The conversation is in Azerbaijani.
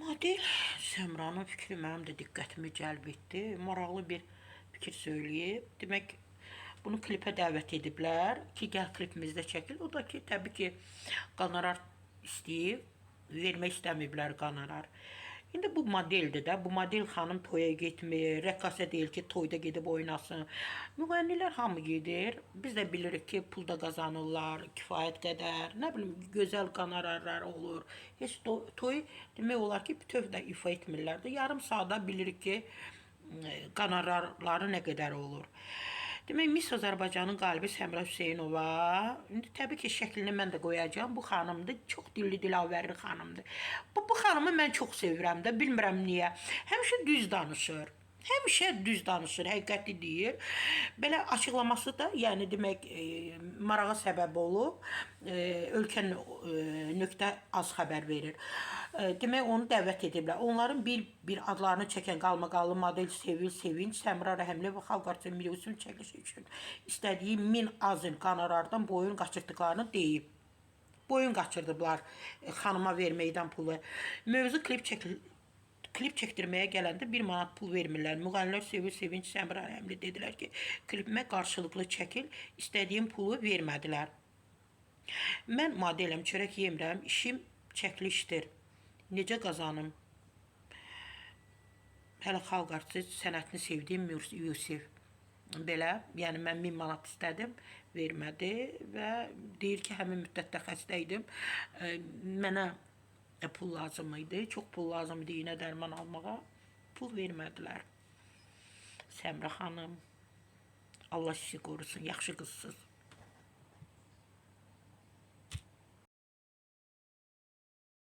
Model Səmranın fikri mənim də diqqətimi cəlb etdi. Maraqlı bir fikir söyləyib. Demək, bunu klipə dəvət ediblər ki, gəl klipimizdə çəkil. O da ki, təbii ki, qonorar istəyib, vermək istəməyiblər qonorar. İndi bu modeldir də. Bu model xanım toya getmir, rəqqasə deyil ki, toyda gedib oynasın. Müğənnilər hamı gedir. Biz də bilirik ki, pul da qazanırlar kifayət qədər. Nə bilim, gözəl qonorarlar olur. Heç toy demək olar ki, bütöv də ifa etmirlər də. Yarım saata bilirik ki, qonorarları nə qədər olur. Demək, Miss Azərbaycanın qalibi Səmra Hüseynova. İndi təbii ki, şəklini mən də qoyacağam. Bu xanımdır. Çox dilli dilavərli xanımdır. Bu xanımı mən çox sevirəm də, bilmirəm niyə. Həmişə düz danışır. Həmişə düz danışır, həqiqəti deyir. Belə açıqlaması da, yəni demək, marağa səbəb olub. Ölkə nöqtə az xəbər verir. Demək, onu dəvət ediblər. Onların bir-bir adlarını çəkən qalmaqallı model Sevil Sevinç, Səmra Rəhimli və xalq artisti Mir Yusif çəkilişi üçün istədiyi 1000 azin qonorardan boyun qaçırtdıqlarını deyib. Boyun qaçırdıblar xanıma verməkdən pulu. Mövzu klip çəkdirməyə gələndə 1 manat pul vermirlər. Müğənnilər Sevil Sevinç, Səmra Rəhimli dedilər ki, klipimə qarşılıqlı çəkil, istədiyim pulu vermədilər. Mən modeləm, çörək yemirəm, işim çəkilişdir. Necə qazanım? Hələ xalq artisti sənətini sevdiyim Yusif. Belə, yəni mən 1000 manat istədim, vermədi və deyir ki, həmin müddətdə xəstə idim. Mənə pul lazım idi, çox pul lazım idi iynə dərman almağa. Pul vermədilər. Səmra xanım, Allah sizi qorusun, yaxşı qızsınız.